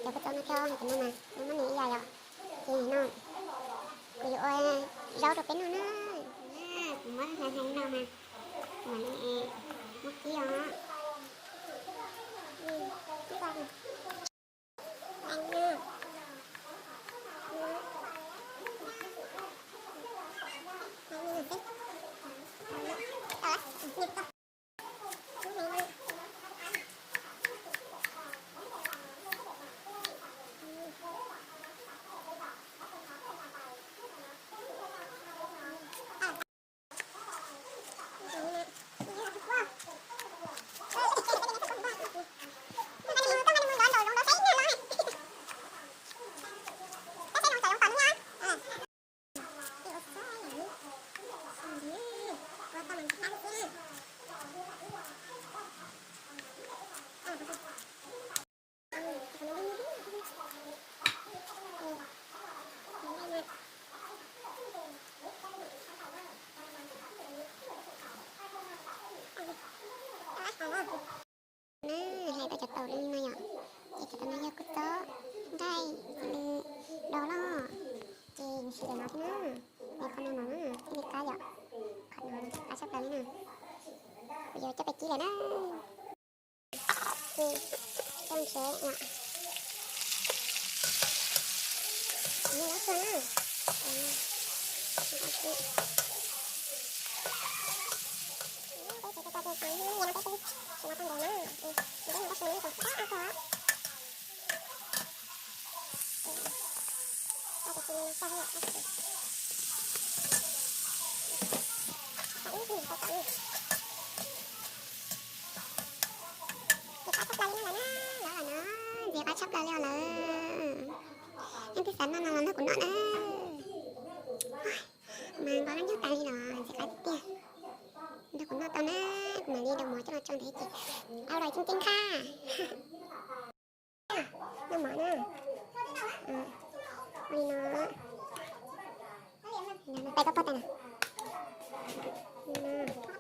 Koj txob no thiab, hais tias no mas muab nws ib yam yom. Ces no kuv yuav ua zaub rau peb noj na. Kuv muab hais hais no mas, kuv mam li muab kib os. Na, hais tau cov taum li no yom, ces cov taum no yog kua txob nqaij li do loj, ces nws siav li no thiab na. Nws qhov no no thiaj li qab yom, qhov no qab tshaj plaws li na. Kuv yuav coj peb kib lawm na. Ces coj nrhiav yom, nws lub xua na. Peb cov cua ces nyias no peb peb tsis nqa tau ntev na, nws peb nqa tau xua na ces qab qab kawg. Ntxiv qab tshaj plaws li no lawm na, lawv lawm na, ntxiv qab tshaj plaws li os lawm. Leej twg xav noj no los nrog kuv noj na. Mas nqa lub nyuag tas li los ntxiv qab tiag tiag. Nrog kuv noj tau na, kuv mam li daus mov coj los tso ntev ces au los ceeb ceeb khaj. Noj mov na. Li no. Peb koj pog tas na. Li no.